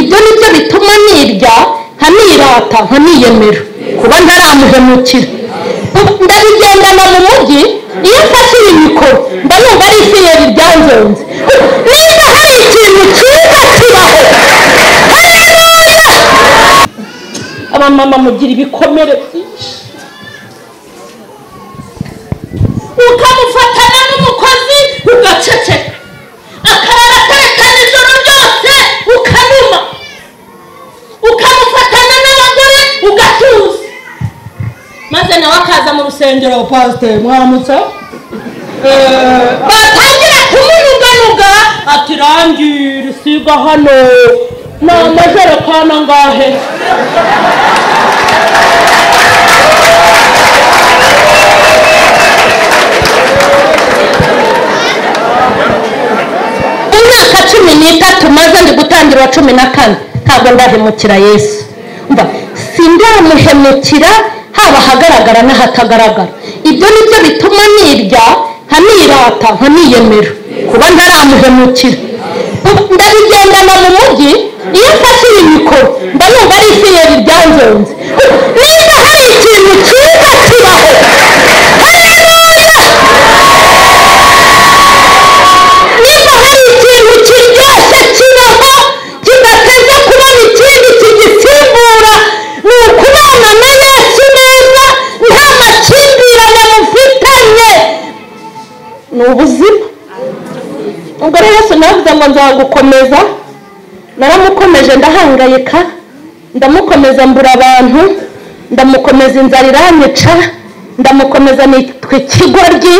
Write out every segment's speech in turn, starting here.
Ibyo nibyo bituma nirya, nkanirata, nkaniyemera kuba ntaramuhemukira. Ndabigendana mu mujyi, iyo mfashe iyi mikoro mba numva ari ifiyeri ryanzonze. Niba hari ikintu cyiza kibaho, haleluya! Abamama mugira ibikomere byinshi, ukamufatana n'umukozi ugaceceka, akarara aterekana ijoro ryose ukanuma, ukamufatana n'abagore ugatuza, maze nawe akaza mu rusengero, pasiteri mwaramutse, batangira kumunuganuga ati rangira siga hano ni amajerekani angahe? Imyaka 13 maze ndi gutangira wa 14 ntabwo ndahemukira Yesu. Umva, sindamuhemukira haba ahagaragara n'ahatagaragara. Ibyo nibyo bituma nirya, nkanirata, nkaniyemera kuba ntaramuhemukira. Ndabigendana mu mujyi, iyo mfashe iyi mikoro mba numva ari ifiyeri ryanzonze. Niba hari ikintu cyiza kibaho, haleluya! Niba hari ikintu kiryoshye kibaho kidateze kubona ikindi kigisimbura, ni ukubana na Yesu neza, nta makimbirane mufitanye, ni ubuzima. Ubwo rero Yesu navuze ngo nzagukomeza, naramukomeje ndahangayika, ndamukomeza mbura abantu, ndamukomeza inzara iranyica, ndamukomeza nitwa ikigoryi,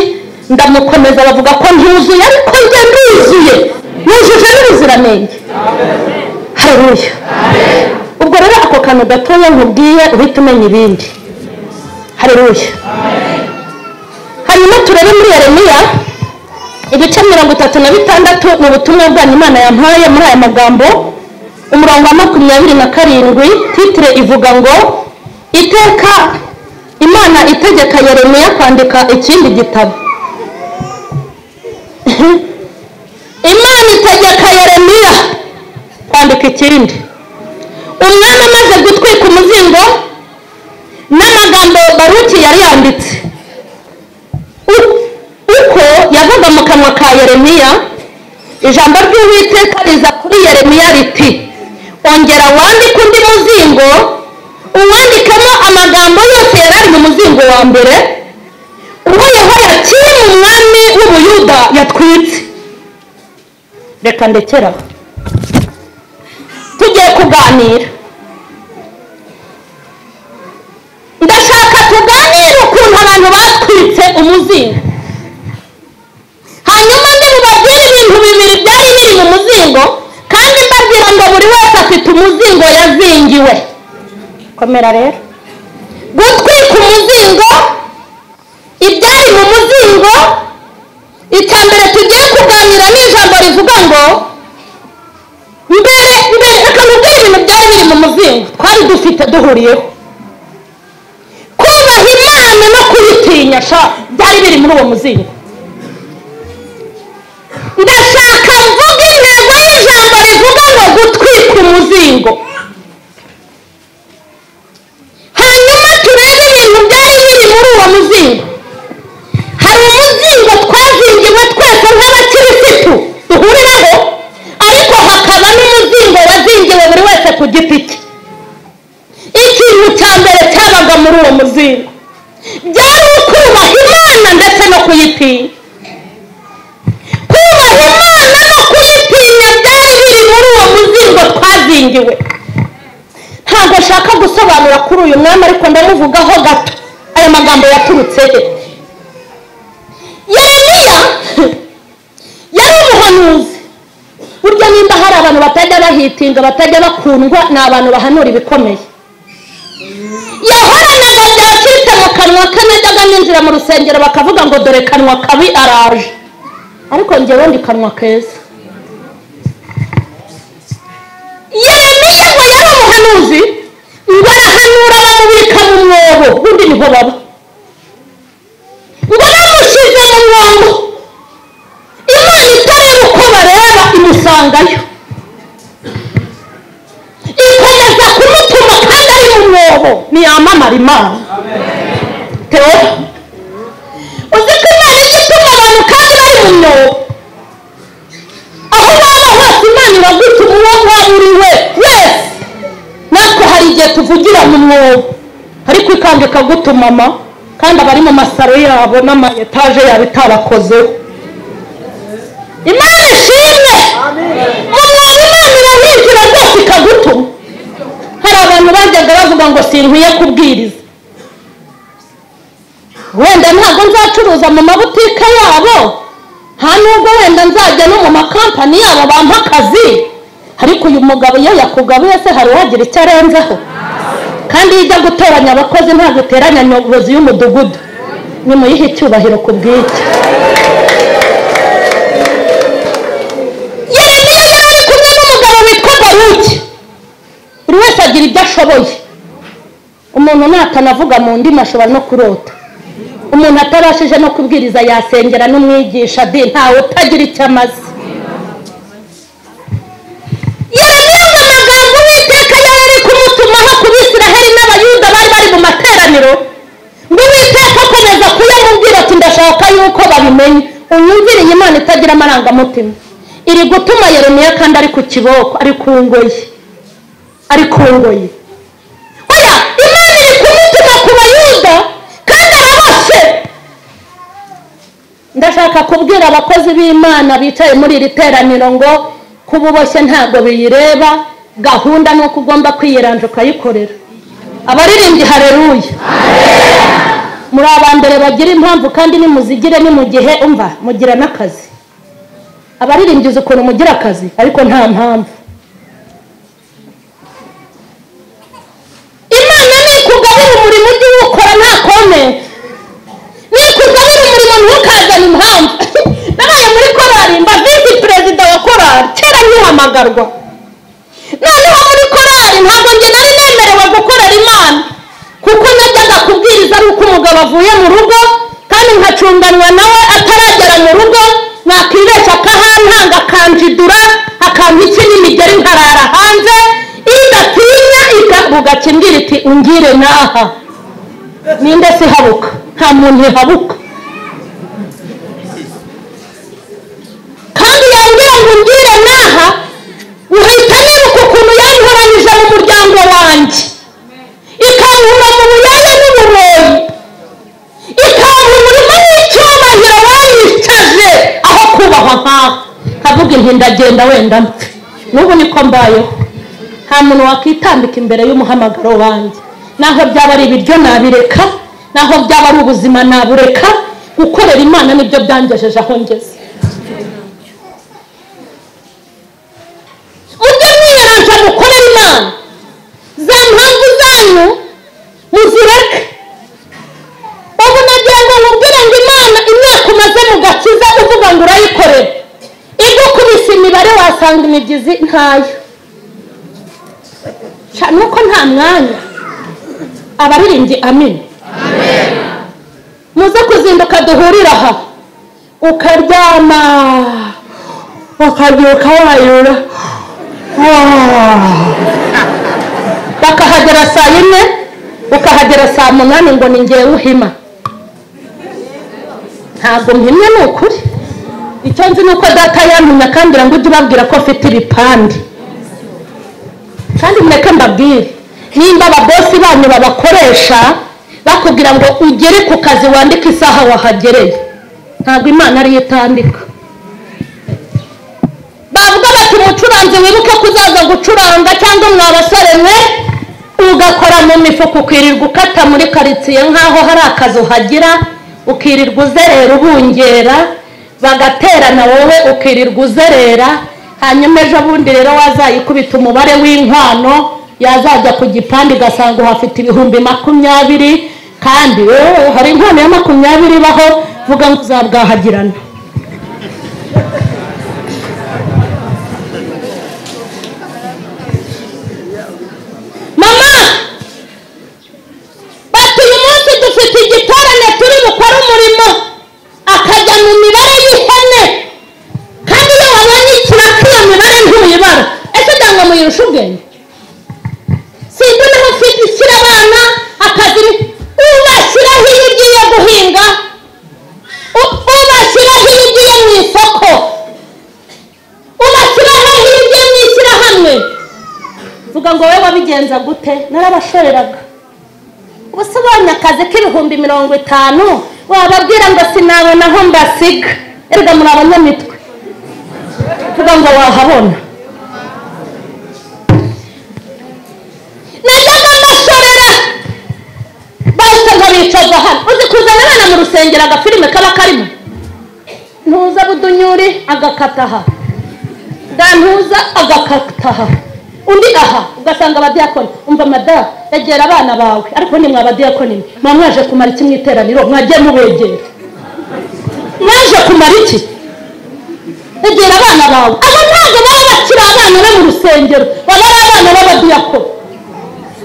ndamukomeza bavuga ko ntuzuye, ariko njye nduzuye, nujuje n'ubuziranenge. Haleluya! Ubwo rero ako kantu gatoya nkubwiye uhita umenya ibindi. Haleluya! Hanyuma turebe muri Yeremiya ibice 36, ni ubutumwa bwanyu Imana yampaye muri aya magambo. Umurongo wa 27, titire ivuga ngo iteka Imana itegeka Yeremiya kwandika ikindi gitabo. Imana itegeka Yeremiya kwandika ikindi. Umwami amaze gutwika umuzingo n'amagambo Baruki yari yanditse, uko yavaga mu kanwa ka Yeremiya, ijambo ry'Uwiteka riza kuri Yeremiya riti: ongera wandike undi muzingo, uwandikemo amagambo yose yari ari mu muzingo wa mbere, uwo Yehoyakimu umwami w'Ubuyuda yatwitse. Reka ndekera, tugiye kuganira. Ndashaka tuganire ukuntu abantu batwitse umuzingo. Hanyuma ndibabwire ibintu bibiri byari biri mu muzingo, kandi mbabwira ngo buri wese afite umuzingo yazingiwe. Komera rero, gutwika umuzingo, ibyari mu muzingo. Icya mbere tugiye kuganira ni ijambo rivuga ngo mbere reka nkubwire ibintu byari biri mu muzingo twari dufite duhuriyeho. Kubaha Imana no kuyitinya sha byari biri muri uwo muzingo. Ndashaka mvuga intego y'ijambo rivuga ngo gutwika umuzingo, hanyuma turebe ibintu byari biri muri uwo muzingo. Hari umuzingo twazingiwe twese nk'abakirisitu duhuriraho, ariko hakaba n'umuzingo wazingiwe buri wese ku giti cye. Ikintu cya mbere cyabaga muri uwo muzingo byari ukubaha Imana ndetse no kuyitinya. Kubaha Imana no kuyitinya byari biri muri uwo muzingo twazingiwe. Ntabwo nshaka gusobanura kuri uyu mwami, ariko ndamuvugaho gato. Aya magambo yaturutse he? Yeremiya yari umuhanuzi. Burya nimba hari abantu batajya bahitinga, batajya bakundwa, ni abantu bahanura ibikomeye. Yahoranaga byacitse mu kanwa ke, najyaga ninjira mu rusengero bakavuga ngo dore kanwa kabi araje, ariko njyewe ndi kanwa keza. Yeremiya ngo yari umuhanuzi, ngo arahanura bamubika mu mwobo, ubundi niho baba, ngo bamushyize mu mwobo, Imana itareba uko bareba imusangayo. mwobo niyamamara Imana. Teo, uzi ko Imana ijya ituma abantu kandi bari mu myobo, aho waba hose Imana iragutuma uwo waba uri we wese. Natwe hari igihe tuvugira mu mwobo ariko ikanga ikagutumama, kandi abari mu masaro yabo n'ama etaje yabo itarakozeho. Imana ishimwe. Mu mwobo Imana irahinjira rwose ikagutuma. Hari abantu bajyaga bavuga ngo sinkwiye kubwiriza, wenda ntabwo nzacuruza mu mabutike yabo, nta nubwo wenda nzajya no mu makampani yabo bampa akazi, ariko uyu mugabo iyo yakugabuye se hari uwagira icyo arenzaho? Kandi iyo ujya gutoranya abakozi ntabwo uteranya nyobozi y'umudugudu. Nimuyihe icyubahiro ku bw'icyo. Yeremiya yari ari kumwe n'umugabo witwa Baruki. Buri wese agira ibyo ashoboye. Umuntu natanavuga mu ndimi ashobora no kurota. Umuntu atabashije no kubwiriza yasengera n'umwigisha di, ntawe utagira icyo amaze. Yeremiya ngo amagambo Uwiteka yari ari kumutumaho ku Bisiraheli n'Abayuda bari bari mu materaniro, ngo Uwiteka akomeza kuyamubwira ati ndashaka yuko babimenya. Unyumvire iyi Imana itagira amarangamutima iri gutuma Yeremiya kandi ari ku kiboko, ari ku ngoyi, ari ku ngoyi. Oya, Imana iri kumutuma ku Bayuda kandi araboshe. Ndashaka kubwira abakozi b'Imana bicaye muri iri teraniro ngo kuba uboshye ntabwo biyireba, gahunda ni uko ugomba kwiyiranja ukayikorera. Abaririmbyi haleluya. Muri abambere bagira impamvu kandi nimuzigire ni mu gihe umva mugira n'akazi. Abaririmbyi uzi ukuntu mugira akazi ariko nta mpamvu. Imana nikugabira umurimo ujye uwukora nta comment. Nikugabira umurimo ntukazane impamvu. Nabaye muri korali mba visi perezida wa korali kera nkihamagarwa. Noneho muri korali ntabwo njye nari nemerewe gukorera Imana, kuko najyaga kubwiriza ari uko umugabo avuye mu rugo, kandi nkacunganwa nawe ataragera mu rugo, nakibeshya akahantanga akanjidura akampa iki n'imigeri nkarara hanze. Idatinya ikavuga kimbwira iti ungire naha. Ninde se ihabuka? Nta muntu ihabuka. Kandi yambwira ngo ungire naha, uhita nibuka ukuntu yankoranyije mu muryango wanjye, ikankura mu buyaya n'uburoyi, ikampa umurimo w'icyubahiro wanyicaje aho kubahwa nkaho. Nkavuga inti ndagenda wenda mpfe. N'ubu niko mbayeho. Nta muntu wakitambika imbere y'umuhamagaro wanjye. Naho byaba ari ibiryo nabireka, naho byaba ari ubuzima nabureka, gukorera Imana nibyo byangejeje aho ngeze. Mujye mwiyaranja mukorere Imana, za mpamvu zanyu muzireke. Ubu nagira ngo nkubwire ngo Imana imyaka umaze mu gakiza uvuga ngo urayikorera, igukubise imibare wasanga imibyizi ntayo. Nuko nta mwanya. Abaririmbyi amin. Muze kuzinduka duhurira aha, ukaryama ukabyuka wayura, bakahagera saa 4 ukahagera saa 8 ngo ni ngewe uhima. Ntabwo mpimye ni ukuri. Icyo nzi ni uko data yantumye akambwira ngo ujye ubabwira ko mfite ibipande. Kandi mureke mbabwire, nimba ababosi banyu babakoresha bakubwira ngo ugere ku kazi wandike isaha wahagereye, ntabwo Imana ariyo itandika. Bavuga bati umucuranzi wibuke ko uzaza gucuranga, cyangwa mwa basore mwe ugakora mu mifuka ukirirwa ukata muri karitsiye nk'aho hari akazi uhagira, ukirirwa uzerera ubungera, bagaterana wowe ukirirwa uzerera. Hanyuma ejo bundi rero wazayikubita umubare w'inkwano, yazajya ku gipande ugasanga uhafite 20,000, kandi hari inkwano ya 20 ibaho, vuga ngo uzabwahagirana. Mama, bati uyu munsi dufite igitorane turi bukore umurimo, akajya mu mibare y'ihene. Kandi iyo wabonye ikiraka iyo mibare ntuyibara. Ese ndanga muyirusha ubwenge? Simbona aho mfite ishyira abana Vuga ngo wowe wabigenza gute? Narabashoreraga. Ubuse ubonye akazi k'ibihumbi 50 wababwira ngo sinabona aho mbasiga. Erega muri abanyamitwe. Vuga ngo wahabona. Najyaga mbashorera bahise nkabicaza hano. Uzi kuzana abana mu rusengero agafilime kaba karimo ntuza budunyuri agakata aha, ntuza agakata aha, undi aha, ugasanga abadiyakoni. Umva madamu, egera abana bawe, ariko ni mwa abadiyakoni mwa mwaje kumara iki mu iteraniro? Mwagiye mubegera, mwaje kumara iki? Egera abana bawe. Aba ntabwo baba bakiri abana bo mu rusengero, baba ari abana b'abadiyakoni.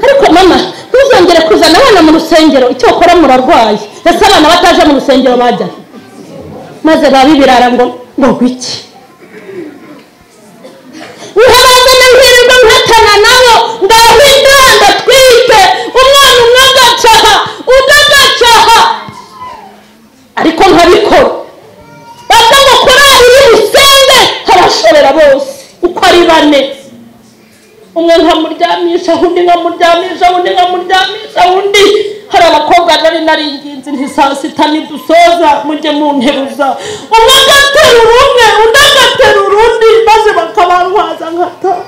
Ariko mama, ntuzongere kuzana abana mu rusengero, icyo ukora murarwaye. Ese abana bataje mu rusengero bajya maze babibirara ngo gwiki? Ntabazana nkirirwa nkatana nabo, ndahinda ndatwite umwana umwe agacaha undi agacaha, ariko nkabikora. Bavuga ngo korali y'urusenge harashorera bose uko ari bane, umwe nkamuryamisha, undi nkamuryamisha, undi nkamuryamisha, undi. Hari abakobwa nari naringinze nti saa sita nidusoza mujye munteruza, umwe agaterura umwe undi agaterura undi, maze bakabantwaza nkataha.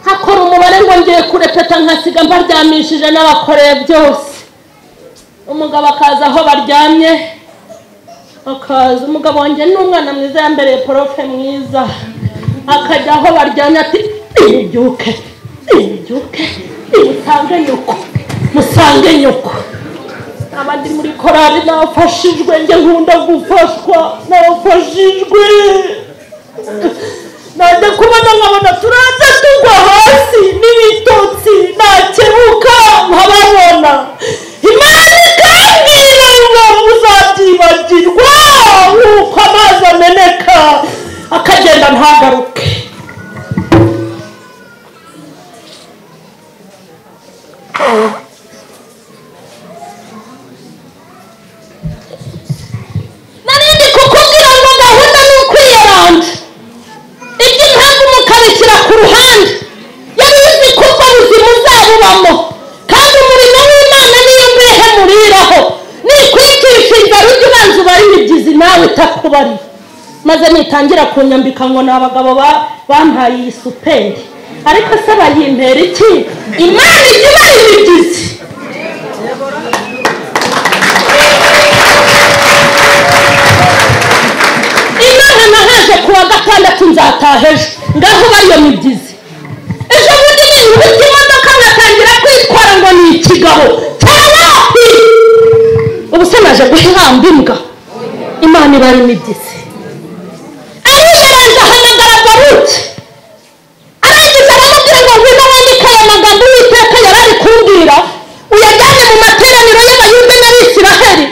Hakora umubare ngo ngiye kurepeta nkasiga mbaryamishije n'abakoreye byose. Umugabo akaza aho baryamye, akaza. Umugabo wanjye ni umwana mwiza, yambereye porofe mwiza, akajya aho baryamye ati nibyuke nibyuke nimusange nyoko, musange nyoko. Abandi muri korali nafashijwe, njye nkunda gufashwa, nafashijwe. Najya kubona nkabona turaza tugwa hasi n'ibitotsi, nakebuka nkababona. Imana ikambwira ngo muzabyibagirwa nk'uko amazi ameneka akagenda ntagaruke. Narindi kukubwira ngo gahunda ni ukwiyaranja, iby'impamvu mukabishyira ku ruhande. Yari izi ko ubwo buzima uzabubamo, kandi umurimo w'Imana niyo mbehe muriraho. Nikwicisha inzara ujye ubanza ubare imibyizi nawe itakubariye. Maze nitangira kunyambika ngo ni abagabo bampaye iyi superi, ariko se bayimpera iki? Imana ijya ibara imibyizi. Imana nahaje kuwa gatandatu nzataha ejo, ngaho bariyo mibyizi. Ejo bundi ninkubita imodoka nkatangira kwitwara ngo ni ikigabo cyawapi. Ubu se naje guhamba imbwa? Imana ibara imibyizi. Ariyeranja ahamagara Baruki, arangiza aramubwira ngo ngwino wandike aya magambo Uwiteka yari ari kumbwira, uyajyane mu materaniro y'Abayuda n'Abisiraheli,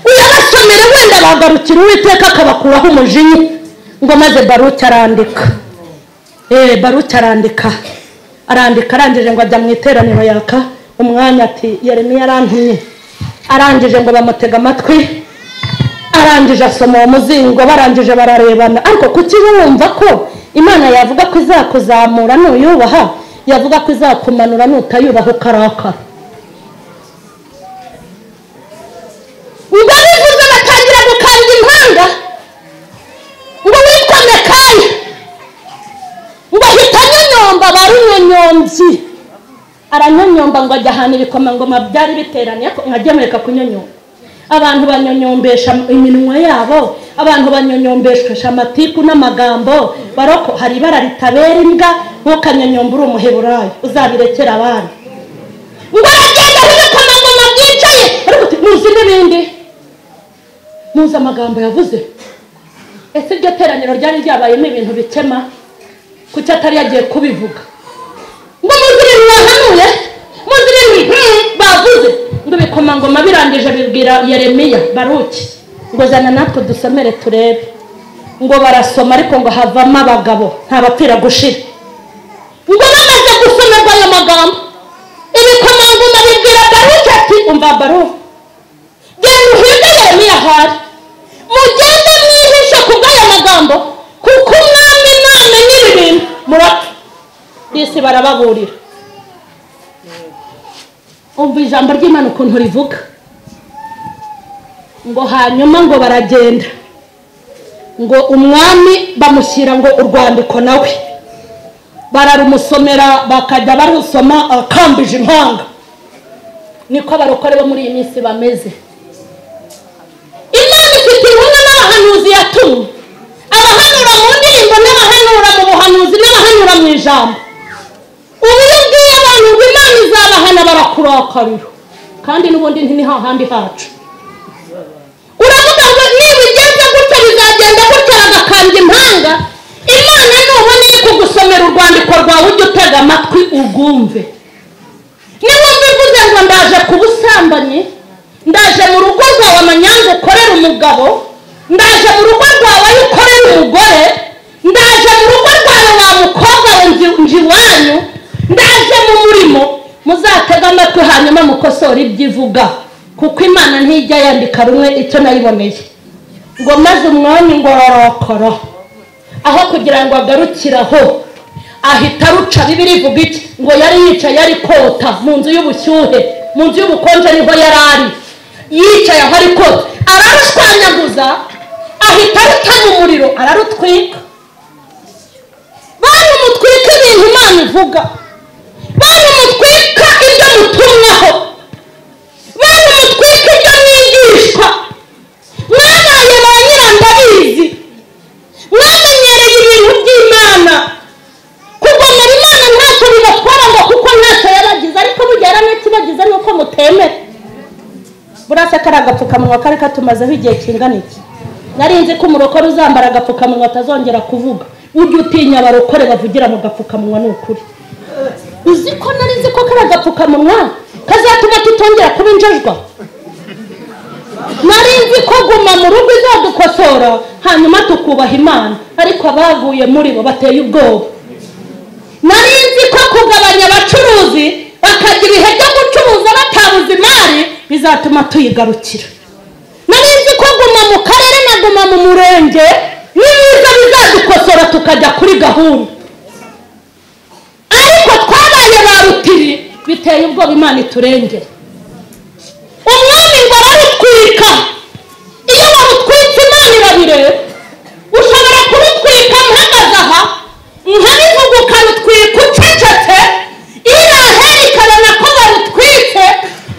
uyabasomere, wenda bagarukira Uwiteka akabakuraho umujinya. Ngo maze Baruki arandika. Baruki arandika, arandika, arangije ngo ajya mu iteraniro yaka umwanya ati Yeremiya arantumye. Arangije ngo bamutega amatwi, arangije asoma uwo muzingo, barangije bararebana. Ariko kuki wumva ko Imana yavuga ko izakuzamura nuyubaha, yavuga ko izakumanura nutayubaha ukarakara? Ngo bivuze batangira gukanga impanga, ngo witwa Mekaya ngo ahita anyonyomba, barunyonyombyi aranyonyomba, ngo ajya ahantu ibikomangoma byari biteraniye, nkajya mureka kunyonyomba. Abantu banyonyombesha iminwa yabo, abantu banyonyombesha amatiku n'amagambo. Baroko hari ibara ritabera imbwa, ntukanyonyomba uri umuheburayo, uzabirekera abana. Ngo aragenda aho ibikomangoma byicaye, ariko muzi n'ibindi, muzi amagambo yavuze. Ese iryo teraniro ryari ryabayemo ibintu bikema, kuki atari yagiye kubivuga? Ngo muzi ibintu bahanuye, muzi ibintu bavuze. Ngo ibikomangoma birangije bibwira Yeremiya, Baruki ngo zana natwe dusomere turebe. Ngo barasoma, ariko ngo havamo abagabo ntabapfira gushira. Ngo bamaze gusomerwa ayo magambo, ibikomangoma bibwira Baruki ati umva Baruki, genda uhige Yeremiya ahari, mugende mwihishe kubw'aya magambo, kuko umwami namenye ibi bintu Disi barababurira. Umva ijambo ry'Imana ukuntu rivuga ngo hanyuma ngo baragenda ngo umwami bamushyira ngo urwandiko nawe bararumusomera, bakajya barusoma akambije impanga. Niko abarokore bo muri iyi minsi bameze. Imana ifite intumwa n'abahanuzi yatumye, abahanura mu ndirimbo n'abahanura mu buhanuzi n'abahanura mu ijambo. Ubu iyo ubwiye abantu ngo Imana izabahana barakurakarira, kandi n'ubundi ni hahandi hacu. Uravuga ngo niba ugenze gutya bizagenda gutya, bagakambya impanga. Imana nubona iri kugusomera urwandiko rwawe ujye utega amatwi urwumve. Niba mbivuze ngo ndaje ku busambanyi, ndaje mu rugo rwawe amanyanga ukorera umugabo, ndaje mu rugo rwawe ayo ukorera umugore, ndaje mu rugo rwawe wa mukobwa we nje iwanyu, ndaje mu murimo, muzatega amatwi hanyuma mukosore ibyo ivuga, kuko Imana ntijya yandika rumwe icyo nayiboneye. Ngo maze umwami ngo ararakara, aho kugira ngo agarukiraho ahita aruca. Bibiliya ivuga iki? Ngo yari yicaye ari kota mu nzu y'ubushyuhe, mu nzu y'ubukonje niho yari ari, yicaye aho ari kota, ararushwanyaguza, ahita aruta mu muriro ararutwika. Bantu mutwika ibintu Imana ivuga, bantu mutwika ibyo mutumwaho, bantu mutwika ibyo mwigishwa. Mwabaye ba nyirandabizi, mwamenyereye ibintu by'Imana. Kugomera Imana ntacyo bibatwara ngo kuko ntacyo yabagize, ariko burya yaranakibagize nuko mutemera. Burasa kari agapfukamunwa kari katumazeho igihe kingana iki? Nari nzi ko umurokore uzambara agapfukamunwa atazongera kuvuga. Ujye utinya abarokore bavugira mu gapfukamunwa, ni ukuri. Uzi ko nari nzi ko kari agapfukamunwa kazatuma tutongera kuba injajwa? Nari nzi ko guma mu rugo izadukosora hanyuma tukubaha Imana, ariko abaguye muri bo bateye ubwoba. Nari nzi ko kugabanya abacuruzi bakagira ibihe byo gucuruza batabuze imari bizatuma tuyigarukira. Nari nzi ko guma mu karere na guma mu murenge nibiza bizadukosora tukajya kuri gahunda, ariko twabaye ba rutiri biteye ubwoba. Imana iturengere. Umwami ngo ararutwika. Iyo barutwitse Imana irabireba. Ushobora kurutwika mpagaze aha nkabivuga ukarutwika ucecetse, irahera ikabona ko barutwitse,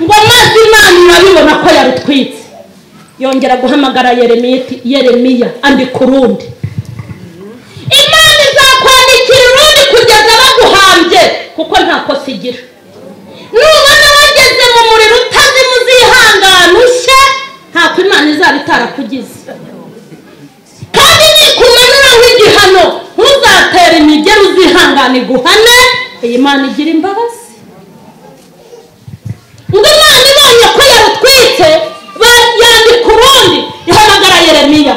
ngo maze Imana irabibona ko yarutwitse. Yongera guhamagara Yeremiya iti Yeremiya andika urundi. Imana izakwandikira urundi kugeza baguhambye, kuko nta kosa igira. Nubona wageze mu muriro utazima uzihangana ushye, ntako Imana izaba itarakugize. Kandi nikumanuraho igihano ntuzatera imigeri, uzihangane iguhane. Iyi Mana igira imbabazi. Ngo Imana ibonye ko yarutwitse, yandika urundi, ihamagara Yeremiya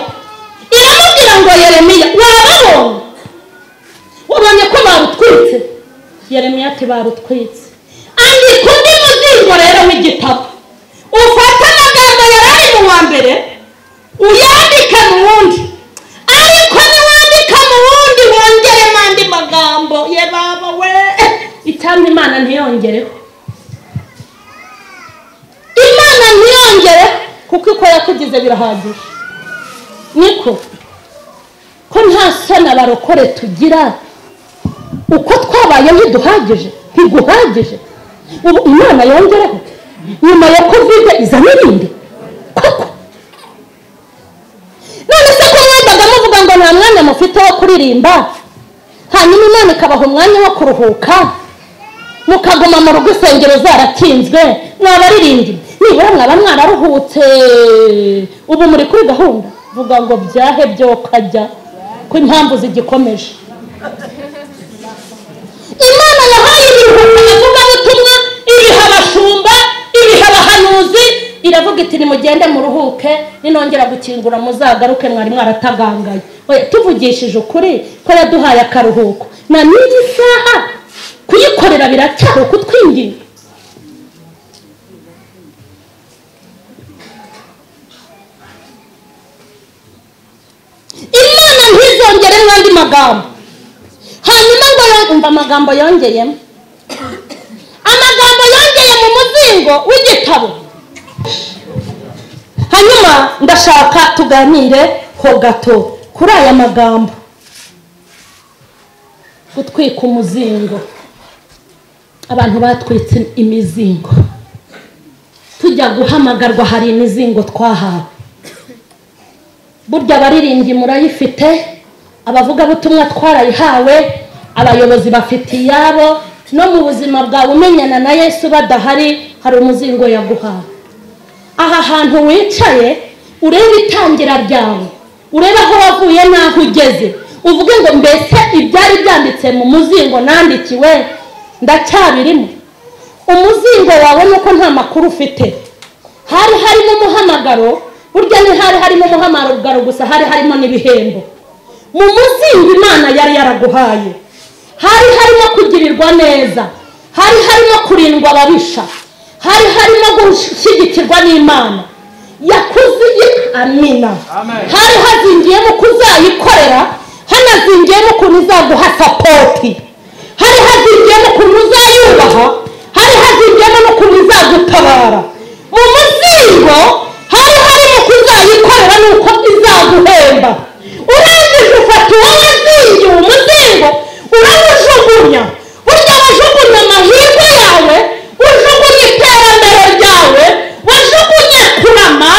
iramubwira ngo Yeremiya wababonye? Wabonye ko barutwitse? Yeremiya ati barutwitse. Andika undi muzingo rero w'igitabo, ufate amagambo yari ari mu wa mbere uyandike mu wundi, ariko niwandika mu wundi wongeremo andi magambo. Ye baba we, icyampa Imana ntiyongereho. Imana ntiyongere, kuko uko yakugize birahagije. Niko ko nta soni abarokore tugira, uko twabaye ntiduhagije, ntiguhagije. Ubu Imana yongereho nyuma ya kovide iza n'ibindi koko. None se ko mwajyaga muvuga ngo nta mwanya mufite wo kuririmba, hanyuma Imana ikabaha umwanya wo kuruhuka, mukaguma mu rugo insengero zarakinzwe, mwabaririmbyi nibura mwaba mwararuhutse, ubu muri kuri gahunda. Vuga ngo byahe byo kajya, ko impamvu zigikomeje. Imana yahaye ibiruhuko abavugabutumwa, ibiha abashumba, ibiha abahanuzi, iravuga iti nimugende muruhuke, ninongera gukingura muzagaruke mwari mwaratagangaye. Oya, tuvugishije ukuri ko yaduhaye akaruhuko, na n'iyi saha kuyikorera biracyari ukutwinginga. Imana ntizongere n'andi magambo. Hanyuma ngo Umva amagambo yongeyemo, amagambo yongeye mu muzingo w'igitabo. Hanyuma ndashaka tuganire ho gato kuri aya magambo, gutwika umuzingo. Abantu batwitse imizingo, tujya guhamagarwa hari imizingo twahawe. Burya abaririmbyi murayifite, abavugabutumwa twarayihawe, abayobozi bafite iyabo, no mu buzima bwawe umenyana na Yesu badahari hari umuzingo yaguhawe. Aha hantu wicaye urebe itangira ryawe, urebe aho wavuye n'aho ugeze, uvuge ngo mbese ibyari byanditse mu muzingo nandikiwe ndacyabirimo. Umuzingo wawe nuko nta makuru ufite. Hari harimo umuhamagaro, burya ni hari harimo umuhamagaro gusa, hari harimo n'ibihembo. Mu muzingo Imana yari yaraguhaye hari harimo kugirirwa neza, hari harimo kurindwa ababisha, hari harimo gushyigikirwa n'Imana yakuziye. Amina. Hari hazingiyemo kuzayikorera, hanazingiyemo ukuntu izaguha sapoti, hari hazingiyemo ukuntu uzayubaha, hari hazingiyemo n'ukuntu izagutabara. Mu muzingo hari harimo kuzayikorera n'uko izaguhemba. Urangije ufata uwo wazingiye umuzingo urawujugunya. Burya wajugunya amahirwe yawe, ujugunya iterambere ryawe, wajugunya kurama,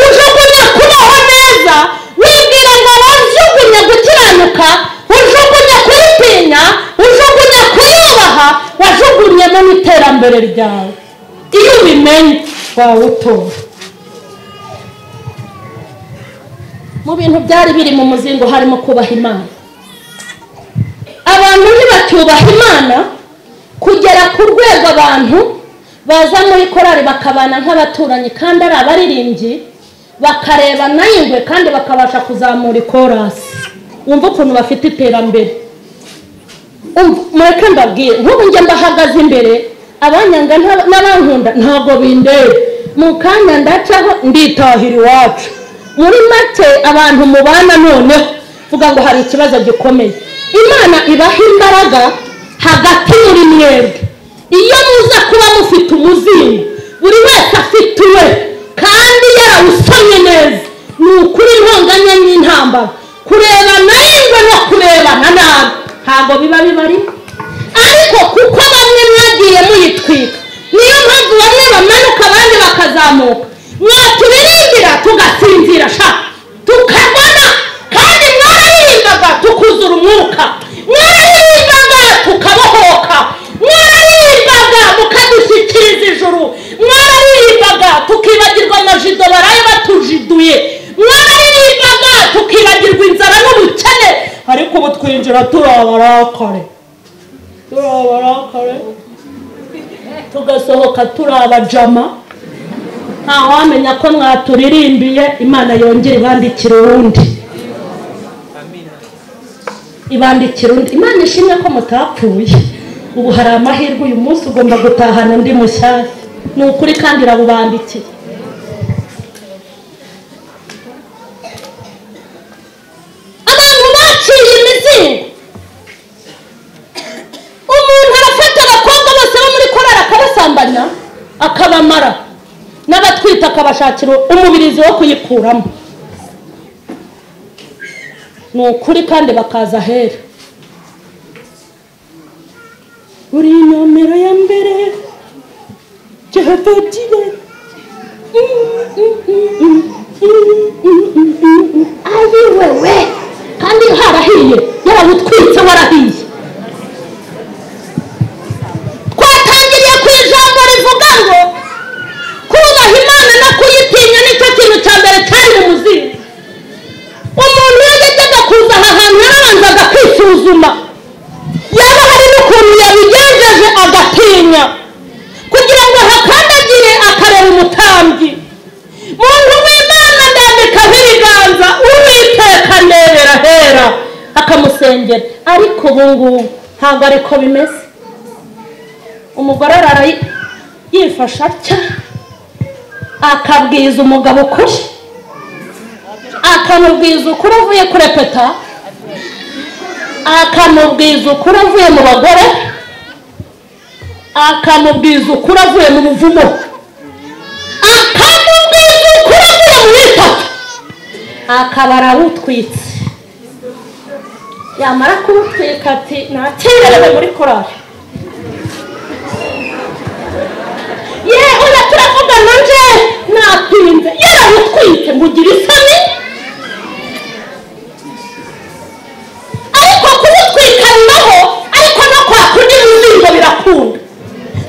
ujugunya kubaho neza, wibwira ngo wajugunya gukiranuka, ujugunya kuyitinya, ujugunya kuyubaha, wajugunyemo n'iterambere ryawe. Iyo ubimenye wawutora. Mu bintu byari biri mu muzingo harimo kubaha Imana. Abantu ntibacyubaha Imana kugera ku rwego abantu baza muri korari bakabana nk'abaturanyi kandi ari abaririmbyi, bakarebana y'ingwe kandi bakabasha kuzamura ikorasi. Wumva ukuntu bafite iterambere. Mureke mbabwire, nk'ubu njye mbahagaze imbere, abanyanga n'abankunda ntabwo bindeba. Mu kanya ndacaho nditahira iwacu. Muri make abantu mubana noneho vuga ngo hari ikibazo gikomeye. Imana ibaha imbaraga hagati muri mwebwe. Iyo muza kuba mufite umuzingo, buri wese afite uwe kandi yarawusomye neza, ni ukuri intonganya n'intambara, kurebana y'ingwe no kurebana nabi ntabwo biba bibarimo. Ariko kuko bamwe mwagiye muyitwika, niyo mpamvu bamwe bamanuka abandi bakazamuka. Mwatubirimbira tugasinzira sha, tukabona, kandi mwaririmbaga tukuzura umwuka, mwaririmbaga tukabohoka, mwaririmbaga mukadushyikiriza ijuru, mwaririmbaga tukibagirwa amajido baraye batujiduye, mwaririmbaga tukibagirwa inzara n'ubukene. Ariko ubu twinjira turabarakare, turabarakare, tugasohoka turabajama. Ntawamenya ko mwaturirimbiye. Imana yongere ibandikira urundi, ibandikira undi. Imana ishimwe ko mutapfuye. Ubu hari amahirwe, uyu munsi ugomba gutahana undi mushyashya. Ni ukuri kandi irabubandikiye. Abantu baciye imizingo, umuntu arafata abakobwa bose bo muri korari akabasambanya, akabamara, n'abatwita akabashakira umubirizi wo kuyikuramo. Ni ukuri kandi bakaza ahera. Uri nomero ya mbere Jehova Jireh. Ayi wewe, kandi harahiye, yarawutwitse warahiye. Twatangiriye ku ijambo rivuga ngo kubaha Imana no kuyitinya nicyo kintu cya mbere cyari mu muzingo. Umuntu iyo yajyaga kuza aha hantu yarabanzaga kwisuzuma, yaba hari n'ukuntu yabigenjeje agatinya, kugira ngo ahakandagire akareba umutambyi. Muntu w'Imana ndambikaho ibiganza, Uwiteka ndebera hera, akamusengera. Ariko ubu ngubu ntabwo ariko bimeze. Umugore arara yifasha atya, akabwiza umugabo ukuri, akamubwiza ukuri avuye kurepeta, Akamubwiza ukuri avuye mu bagore, akamubwiza ukuri avuye mu buvumo, akamubwiza ukuri avuye mu bitatu, akaba arawutwitse. Yamara kuwutwika ati nakererewe muri korali. Yewe turavugana nje natinze, yarawutwitse ngo ugire isoni. Ariko kuwutwika bibaho, ariko no kwa kundi muzingo birakunda.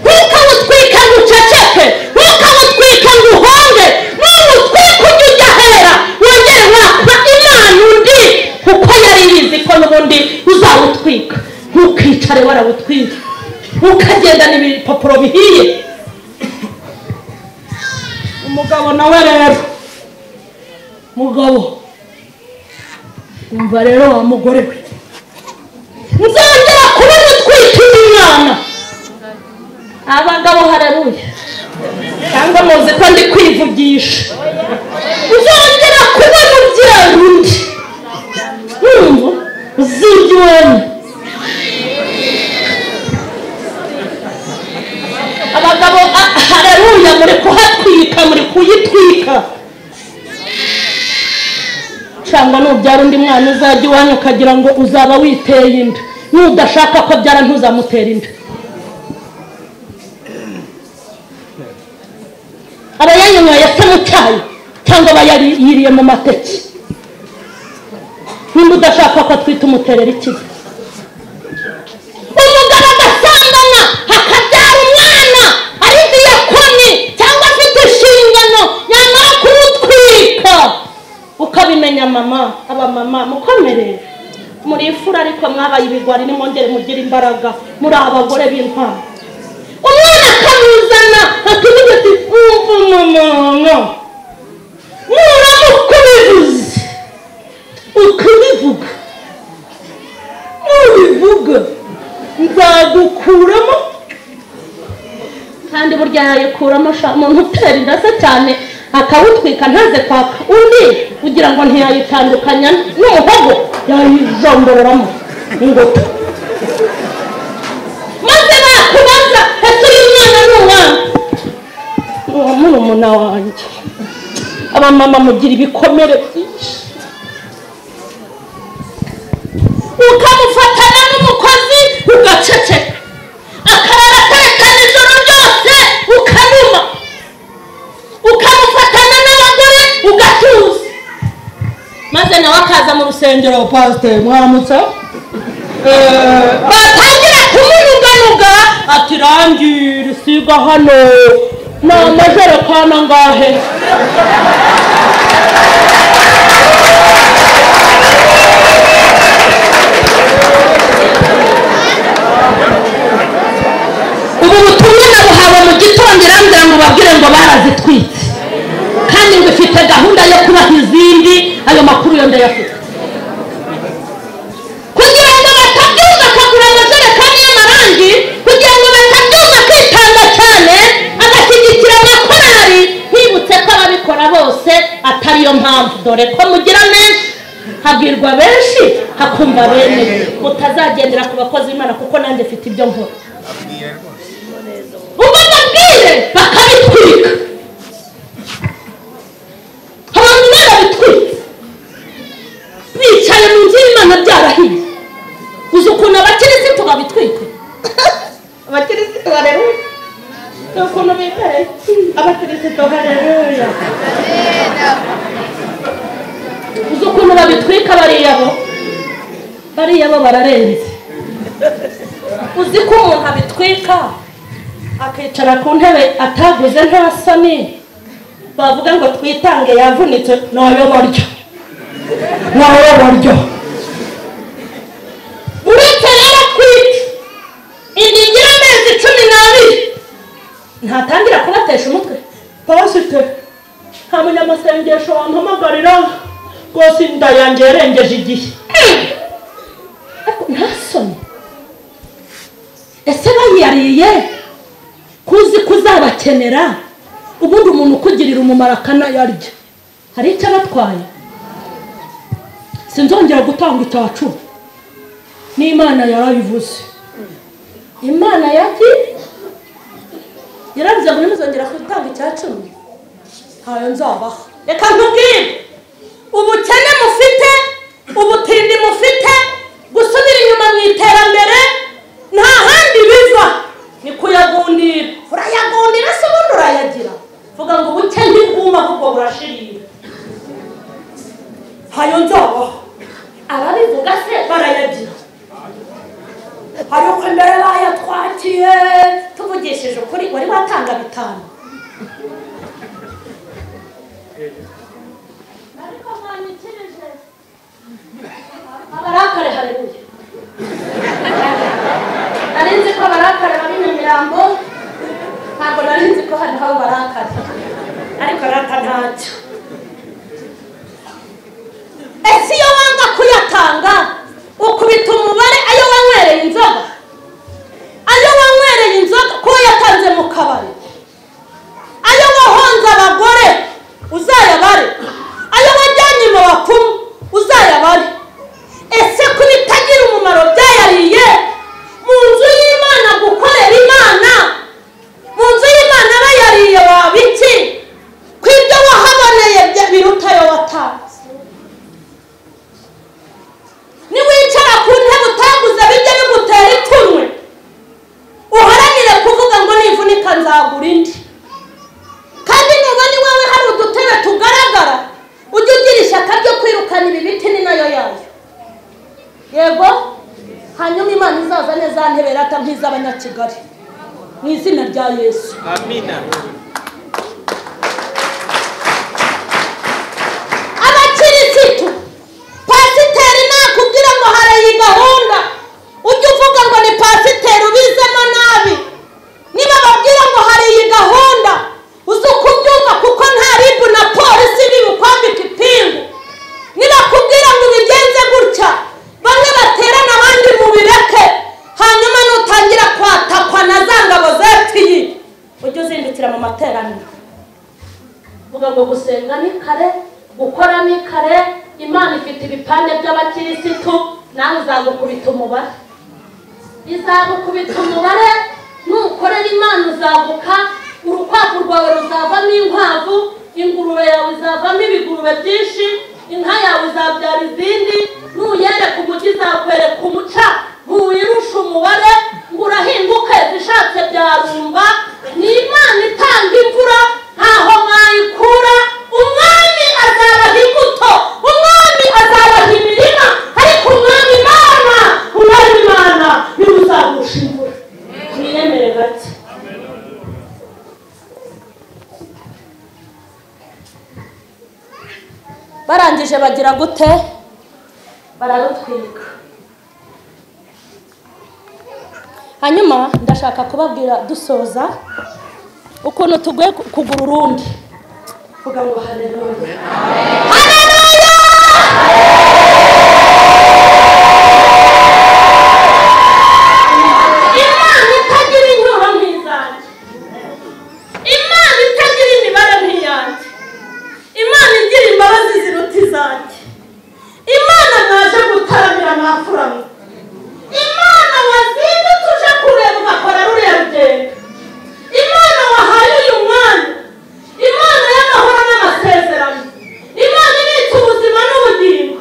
Ntukawutwike ngo uceceke, ntukawutwike ngo uhonge, ntuwutwike ujye ujya ahera wongere wakwa Imana undi, kuko yari yizi ko n'ubundi uzawutwika. Ntukicare warawutwika, ukagendana ibipapuro bihiye. Umugabo nawe rero, mugabo umva rero wa mugore we, nzongera kubona utwika undi mwana. Abagabo haleluya, cyangwa muzi ko ndi kwivugisha. Nzongera kubona ubyara undi, wumva uzirya iwanyu. Abagabo haleluya, muri kuhatwika, muri kuyitwika. Cyangwa nubyara undi mwana uzajya iwanyu ukagira ngo uzaba witeye inda. Nudashaka ko byara ntuzamutera inda. Aba yayinyweye se mu cyayi, cyangwa aba yayiriye mu mateke. Nimba udashaka ko atwita umuterera ikibi. Umugabo agasambana akabyara umwana ari diyakoni cyangwa afite inshingano, yamara kumutwika ukabimenya. Mama, abamama mukomere, muri ifura ariko mwabaye ibigwari, nimwongere mugire imbaraga, muri abagore b'intwari. Umwana akamuzana akavuga ati umva mama, nuramuka ubivuze ukabivuga, nubivuga nzagukuramo. Kandi burya yayikuramo umuntu utera inda se cyane akawutwika ntaze kwaka undi, kugira ngo ntiyayitandukanya n'umuhogo, yayijombororamo ingoto. Maze bakubaza ese uyu mwana ni uwanyu? Uwo murumuna wanjye. Abamama mugira ibikomere byinshi. Ukamufatana n'umukozi ugaceceka, akarara atekana ijoro ryose ukanuma, ukamufatana n'abagore ugatuza, maze nawe akaza mu rusengero, pasiteri mwaramutse, batangira kumunuganuga ati rangi risiga hano ni amajerekani angahe? Ubu butumwa nabuhawe mu gitondo, irambwira ngo babwire ngo barazitwitse, kandi ngo ifite gahunda yo kubaha izindi. Ayo makuru yo ndayafite, kugira ngo batabyumva akagura amajerekani y'amarangi, kugira ngo batabyumva akitanga cyane agashyigikira amakorali. Nkwibutse ko ababikora bose atariyo mpamvu, dore ko mugira menshi, habwirwa benshi hakumva bene. Mutazagendera ku bakozi b'Imana, kuko nanjye mfite ibyo nkora. Ubwo babwire bakabitwika, abantu barabitwitse, bicaye mu nzu y'Imana byarahiye. Uzi ukuntu abakirisitu babitwika? Abakirisitu haleluya, ni ukuntu bibereye abakirisitu haleluya. Uzi ukuntu babitwika bariya bo, bariya bo bararenze. Uzi ko umuntu abitwika akicara ku ntebe ataguze nta soni, bavuga ngo twitange yavunitse, nayo barya, nayo barya. Uretse rero kwita inda igira amezi 12 ntatangira kubatesha umutwe. Pasiteri, nta munyamasengesho wampamagarira rwose, inda yanjye yarengeje igihe. Ariko nta soni. Ese bayiyariye kuzi kuzabakenera? Ubundi umuntu ukugirira umumaro akanayarya, hari icyo abatwaye? Sinzongera gutanga icya cumi. N'Imana yarabivuze. Imana yaki yaravuze ngo ntimuzongera gutanga icya cumi, ntayo nzabaha. Reka nkubwire, ubukene mufite, ubutindi mufite, gusubira inyuma mu iterambere, nta handi biva, ni kuyagundira. Urayagundira se ubundi urayagira? Vuga ngo ubukene ntibwuma ahubwo burashirira. Ntayo nzabaha. Ababivuga se barayagira. Ariko mbere bayatwakiye, tuvugishije ukuri, wari watanga 5. Ariko mwanyikirije abarakare, haleluya. Nari nzi ko abarakare bari Nyamirambo, ntabwo nari nzi ko hano haba abarakare, ariko rata ntacyo. Ese iyo wanga kuyatanga ukubita umubare ayo wanywereye inzoga, ayo wanywereye inzoga kuba yatanze mu kabari, ayo wahonze abagore uzayabare, ayo wajyanye mu bapfumu uzayabare. Ese kubitagira umumaro byayariye mu nzu y'Imana, gukorera Imana mu nzu y'Imana bayariye wabiki? Ku ibyo wahaboneye biruta ayo watanze. Niwicara ku ntebe utaguze bijye bigutera ipfunwe, uharanire kuvuga ngo nivunika nzagura indi. Kandi nubona iwawe hari udutebe tugaragara, ujye ugira ishyaka ryo kwirukana ibi biti ni nayo yayo. Yego, hanyuma Imana izaza neza ntebe rata nk'iz'Abanyakigali, mu izina rya Yesu. Amina. Abakirisitu, pasiteri nakubwira ngo hari iyi gahunda, ujye uvuga ngo ni pasiteri ubizemo nabi. Niba babwira ngo hari iyi gahunda, uzi kubyumva kuko nta ribu na polisi bibukwambika ipingu. Niba kubwira ngo ubigenze gutya, bamwe baterana abandi mubireke, hanyuma nutangira kwatakwa na za ngabo zetiyi, ujye uzindukira mu materaniro. Vuga ngo gusenga ni kare, gukora ni kare, Imana ifite ibipande by'abakirisitu, nawe uzagukubita umubare. Izagukubita umubare, nukorera Imana uzaguka, urukwavu rwawe ruzavamo inkwavu, ingurube yawe izavamo ibigurube byinshi, inka yawe izabyara izindi, nuyereka umugi izakwereka umuca, ntuyirusha umubare, ngo urahinguke zishatse byarumba. Ni Imana itanga imvura, ntaho mwayikura. Umwami azabaha imbuto, umwami azabaha imirima, ariko umwami Imana, umwami Imana niwe uzagusha imvura. Mwiyemere gake. Barangije bagira gute? Bararutwika. Hanyuma ndashaka kubabwira dusoza ukuntu tugiye kugura urundi. Vuga ngo haleluya. Haleluya! Imana itagira inyuro nk'izanjye, Imana itagira imibare nk'iyanjye, Imana igira imbabazi ziruta izanjye, Imana mwaje gutaramira mwafuramwe, Imana wazindutse uje kureba ugakora ruriya rugendo, Imana wahaye uyu mwanya, Imana y'amahoro n'amasezerano, Imana ibitse ubuzima n'ubugingo.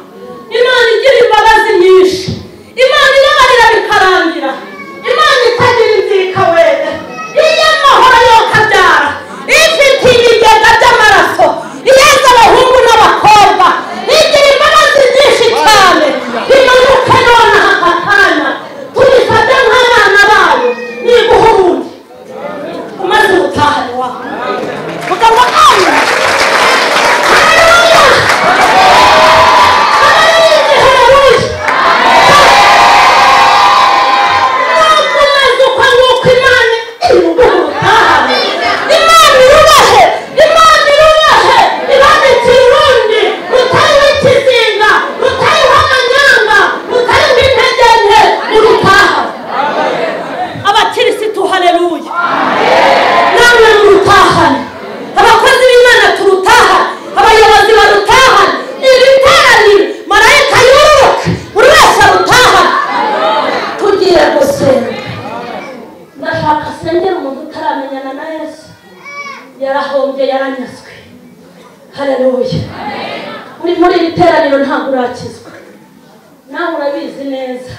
Yarahombye, yaranyazwe. Haleluya. Uri muri iri teraniro ntabwo urakizwa, nawe urabizi neza.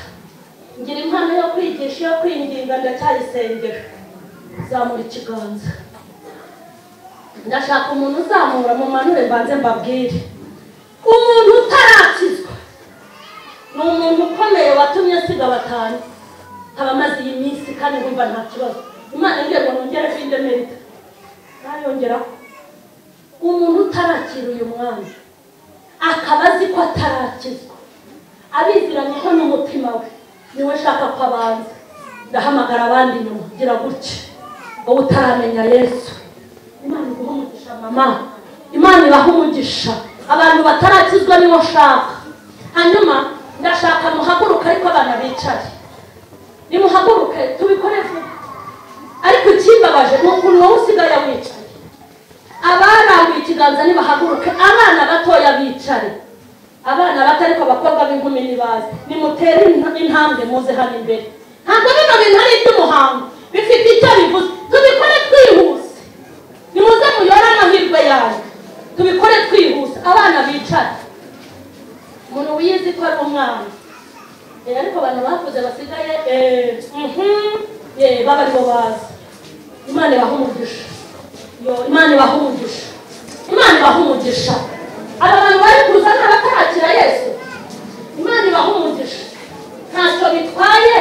Ngira impano yo kwigisha, yo kwinginga, ndacyayisengera. Zamura ikiganza. Ndashaka umuntu uzamura, mumanure mbanze mbabwire. Umuntu utarakizwa ni umuntu ukomeye watumye asiga batanu, aba amaze iyi minsi kandi nkumva nta kibazo. Imana imbwiye ngo nongere kwindemerita, nayongeraho. Umuntu utarakira uyu mwami akaba azi ko atarakizwa, abiziranyeho n'umutima we, niwe nshaka ko abanza. Ndahamagara abandi inyuma, gira gutya wowe utaramenya Yesu. Imana iguha umugisha mama, Imana ibaha umugisha. Abantu batarakizwa nibo nshaka. Hanyuma ndashaka muhaguruke, ariko abana bicare. Nimuhaguruke tubikore vuba. Ariko ikimbabaje ni ukuntu wowe usigaye wicaye. Abarambuye ikiganza nibahaguruke, abana batoya bicare. Abana bato ariko abakobwa b'inkumi nibaze. Nimutere intambwe muze hano imbere. Ntabwo bino bintu ari iby'umuhango, bifite icyo bivuze. Tubikore twihuse. Nimuze muyore amahirwe yanyu. Tubikore twihuse, abana bicare. Umuntu wiyizi ko ari umwana. Ariko abantu bakuze basigaye baba aribo bazi. Imana ibaha umugisha. Yo, Imana ibaha umugisha. Imana ibaha umugisha. Aba bantu bari kuza ni abatarakira Yesu. Imana ibaha umugisha. Ntacyo bitwaye